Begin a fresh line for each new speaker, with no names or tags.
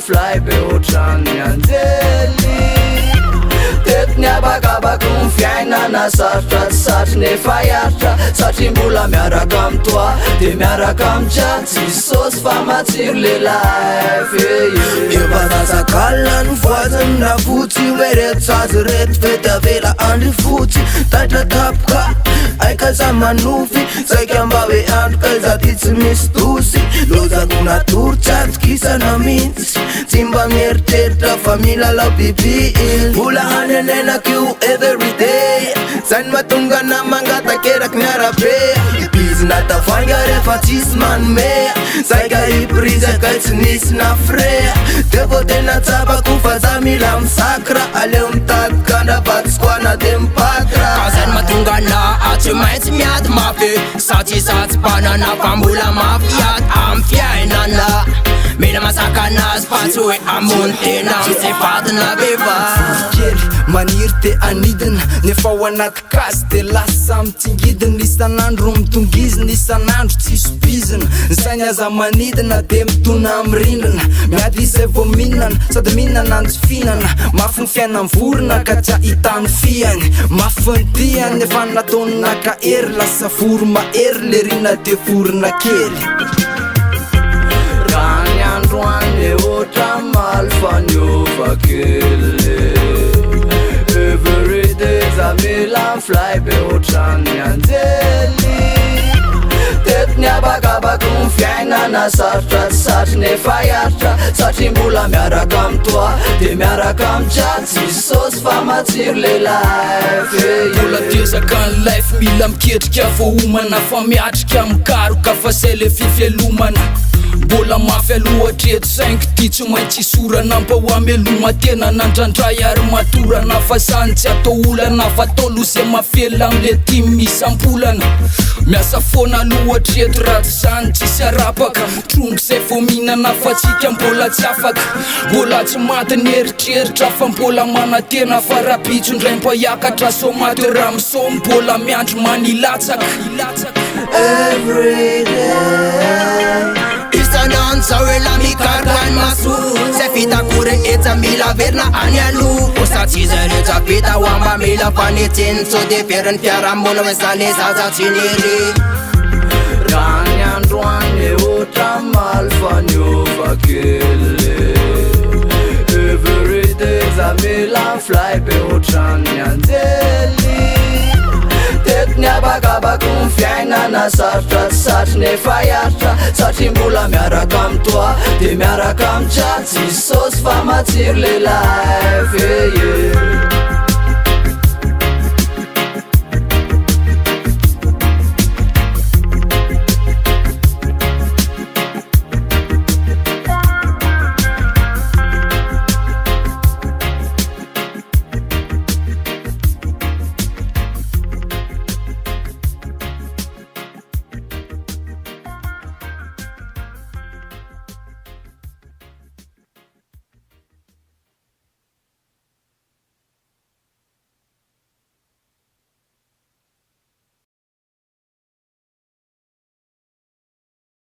mi-fly be ohatran'ny anjely. Teto ny habakabako ny fiainana sarotra tsy satry nefa hiaritra satria mbola miaraka am toi de miaraka am Jah tsisy saosy fa matsiro le life eh eh.
Efa sasak'alina ny voizina fotsy hoe reto sazy reto fety avela andry fotsy taitra tapoka aika za manofy saika mba hoe andro kaiza ty tsy misy dosy lozako natory tsy atokisana mintsy tsy mba mieritreritra fa milalao bibi mbola hanenenako io everyday zay no mahatonga ana mangatakeraky ny arabe bizina tavoahangy rehefa tsisy manome saika hiporisaka tsy nisy na frais de vao tena tsapako fa za mila misakra aleo mitady kandra fa tsy koana de mipakra
Ka zay no mahatonga ana tsy maintsy miady mafy satria za tsy mpanana fa mbola mafy ady amin'ny fiainana mila masakana azy fa tsy hoe ambony tena tsy fadina vehivavy
Kely maniry te anidina nefa ao anaty kazy de lasa mitsingidina isan'andro mitongizina isan'andro tsisy bizina ny sainy aza manidina de mitona amin'ny rindrina miady izay vao mihinana sady mihinana ny tsy fihinana mafy ny fiainan'ny vorona ka tsy ahitany fiany mafy ny diany efa nataony naka hery lasa voro-mahery le rina de vorona kely.
Raha ny androany ohatran'ny maly fa niova kely. Everyday za mila mi-fly be ohatran'ny anjely. Teto ny habakabako ny fiainana sarotra tsy satry nefa hiaritra satria mbola miaraka am toi de miaraka am Jah tsisy saosy fa matsiro le life eh,
Mbola tezaka ny life mila miketrika voaomana fa miatrika mikaroka fa zay le fivelomana mbola mafy aloha hatreto saingy ty tsy maintsy isorana mba ho ameloma tena nandrandray ary matorana fa zany tsy atao olana fa atao loha zay mafelona amle tim isam-bolana miasa foana aloha hatreto raha tsy zany tsisy arapaka trongy zay vao mihinana fa tsika mbola tsy afaka mbola tsy maty ny eritreritra fa mbola manantena fa rapitso indray mba hiakatra so maty raha miso mbola miandry manilatsaka
Every day
Isan'andro zao ela mikaroka ny maso Zay vitako rehetra mila verina any aloha Kosa tsy zay rehetra vita ho mba mila fanitsiny Sao de very ny fiarahamonina hoe zany zaza tsy niry
Raha ny androany ohatran'ny maly fa niova kely. Everyday za mila mi-fly be ohatran'ny anjely. Teto ny habakabako ny fiainana sarotra tsy satry nefa hiaritra satria mbola miaraka am toi de miaraka am Jah tsisy saosy fa matsiro le life eh, eh.